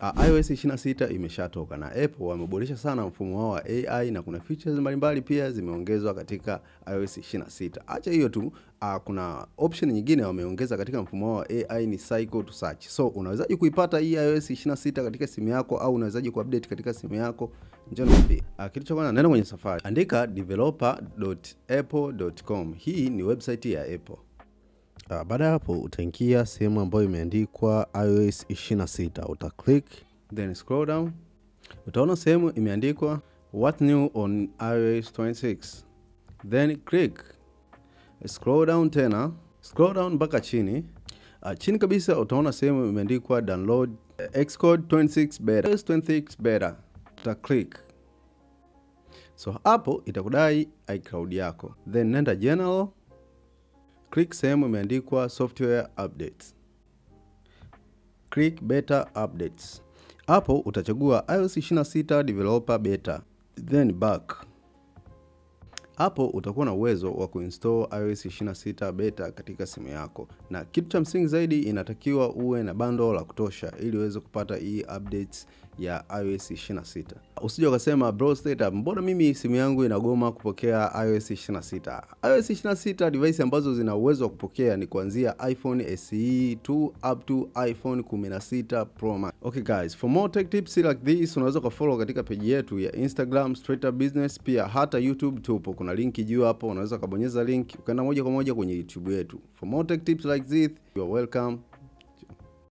iOS 26 imeshatoka na Apple wameboresha sana mfumo wao wa AI na kuna features mbalimbali pia zimeongezwa katika iOS 26. Acha hiyo tu, kuna option nyingine wameongeza katika mfumo wao wa AI ni cycle to search. So unawezaje kuipata hii iOS 26 katika simu yako au unawezaje kuupdate katika simu yako? Njoo nikwambie. Kitu cha kwanza, nenda kwenye Safari, andika developer.apple.com. Hii ni website ya Apple. Baada ya hapo utaingia sehemu ambayo imeandikwa iOS 26, uta click then scroll down, utaona sehemu imeandikwa what new on iOS 26, then click, scroll down tena, scroll down mpaka chini. Chini kabisa utaona sehemu imeandikwa download Xcode 26 beta, iOS 26 beta, uta click. So hapo itakudai iCloud yako, then nenda general, click sehemu imeandikwa software updates, click beta updates. Hapo utachagua iOS 26 developer beta, then back. Hapo utakuwa na uwezo wa kuinstall iOS 26 beta katika simu yako, na kitu cha msingi zaidi, inatakiwa uwe na bundle la kutosha ili uweze kupata hii updates ya iOS 26. Usije ukasema, "Bro Setup, mbona mimi simu yangu inagoma kupokea iOS 26?" iOS 26 device ambazo zina uwezo wa kupokea ni kuanzia iPhone SE 2 up to iPhone 16 Pro Max. Okay guys, for more tech tips like this unaweza kufollow katika page yetu ya Instagram Straight Up Business, pia hata YouTube tupo. Kuna link juu hapo, unaweza kubonyeza link ukaenda moja kwa moja kwenye YouTube yetu. For more tech tips like this, you are welcome.